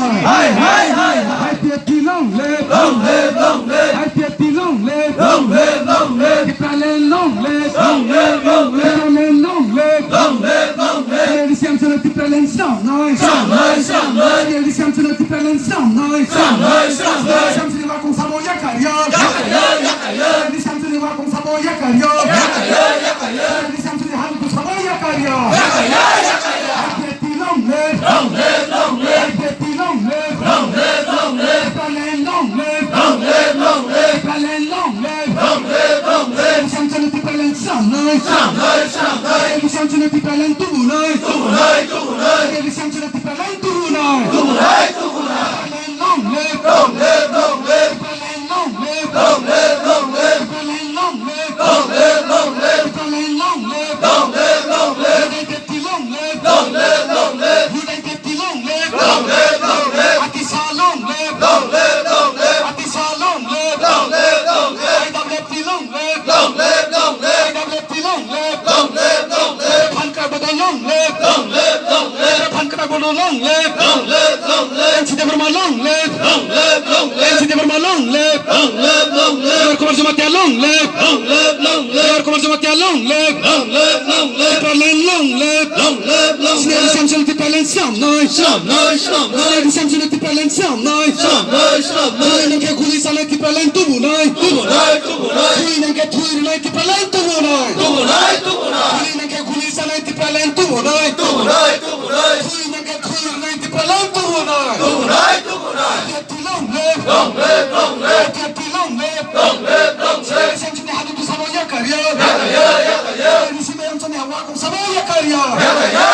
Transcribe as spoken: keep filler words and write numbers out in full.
Hai, hai, hai, hai. I P F T long live. Long live, long live. I P F T long live. Long live, long live. Tipraland long live. Long live, long live. Tipraland long live. Long live, long live. Tipraland swnam noi. Swnam noi, swnam noi. Tipraland swnam noi. Swnam noi, swnam noi. Tipraland swnam ni wakung samo yakarya. Yakarya, yakarya. Tipraland swnam ni wakung samo yakarya. Yakarya, yakarya. Tipraland swnam ni haluku samo yakarya. Yakarya, yakarya. I P F T long live. Long live, long live. I P F T long live. Long live, long live. Tipraland long live. Long live, long live. Tipraland long live. Long live, long live. Tipraland swnam noi. Swnam noi, swnam noi. Tipraland swnam noi. Tipraland tubu noi. Tubu noi, tubu noi. Tipraland swnam noi. Tipraland tubu noi. Tubu noi, tubu noi. Tipraland long live. Long live, long live. Tipraland long live. Long live, long live. Tipraland long live. Long live, long live. Tipraland long live. Long live, long live. United Long live, long live. United T long live. Long live, long live. Atisa long live. Long live, long live. Atisa long live. Long live, long live. I W F T long live. Long live, long live. I W F T long live. Long live, long live. Phan Krak Bodo long live. Long live, long live. Phan Krak Bodo long live. Long live, long live. N C Debbarma long live. Long live, long live. N C Debbarma long live. Long live, long live. Kumar Jamatia long live. Long live, long live. Kumar Jamatia long live. Long live, long live. Tipraland long live. Long live, long live. Tipraland swnam noi. Swnam noi, swnam noi. Tipraland swnam noi. Swnam noi, swnam noi. Khuri nangkhe khuri sanai Tipraland tubu noi. Tubu noi, tubu noi. Khuri nangkhe khuri rwnai Tipraland tubu noi. Tubu noi, tubu noi. Khuri nangkhe khuri sanai Tipraland tubu noi. Tubu noi, tubu noi. Khuri nangkhe khuri rwnai Tipraland tubu noi. Tubu noi, tubu noi. Long live! Long live, long live! Long live, long live! Long live, long live! Tipraland swnam ni haluku samo yakarya! Yakarya, yakarya! Tipraland swnam ni wakung samo yakarya! Yakarya,